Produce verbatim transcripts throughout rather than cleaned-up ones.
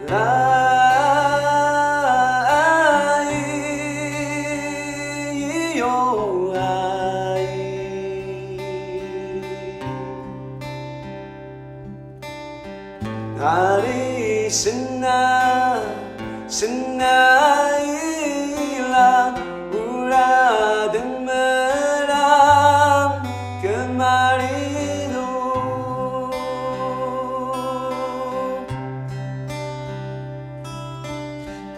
Lae, io, ai. Ari sinna, sinna ila, ura demera kemari do.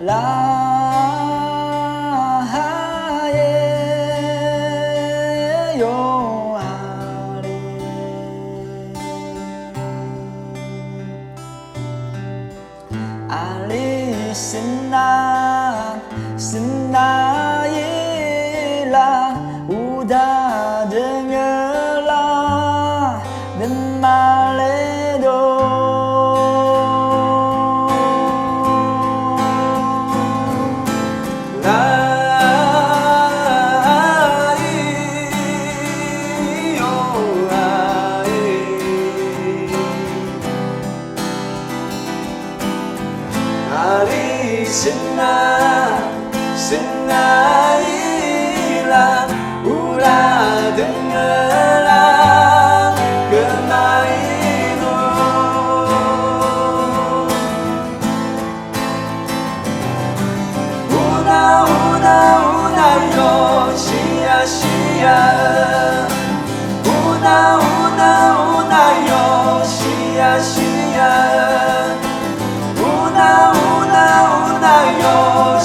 Lae, io, ari. Ari sinna, sinna ila, uda dengela, demare do. Lae, io, ai. Ari sinna, sinna ila, ura dengela kemari do. Una, una, una, io, sia, sia. Una, una, una, io, sia, sia. Una, una, una, io,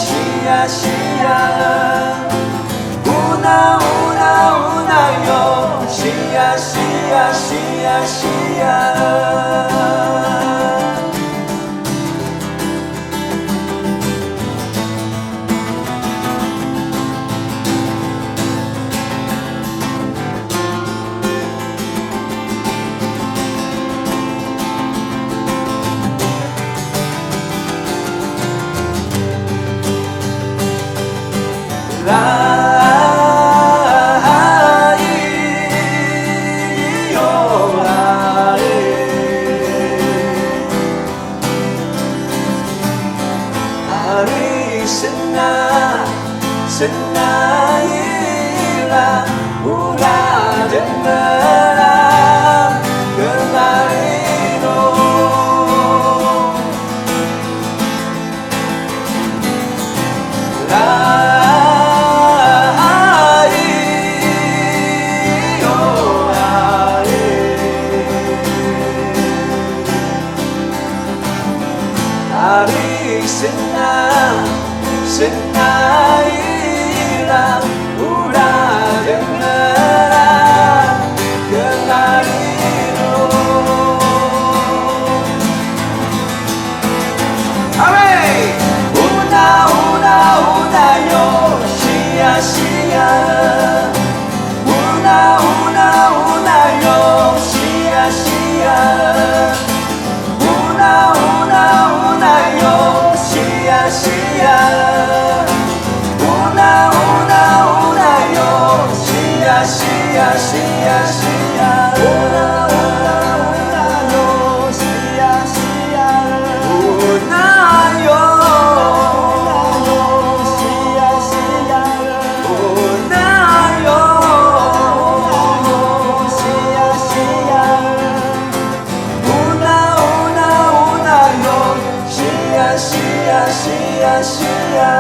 sia, sia. Una, una, una, io, sia, sia, sia, sia. Lae, io, ai. Ari sinna, sinna ila, ura dengela kemari do. Lae, io, ai. Ari sinna, sinna ila, ura dengela kemari do. Awe! Una, una, una, io, sia, sia. Una, una, una, io, sia, sia. Una, una, una, io, sia, sia. Una, una, una, io, sia, sia, sia, sia. Una, una, una, io, sia, sia. Una, io. Una, io, sia, sia. Una, io. Una, io, sia, sia. Una, una, una, io, sia, sia, sia, sia.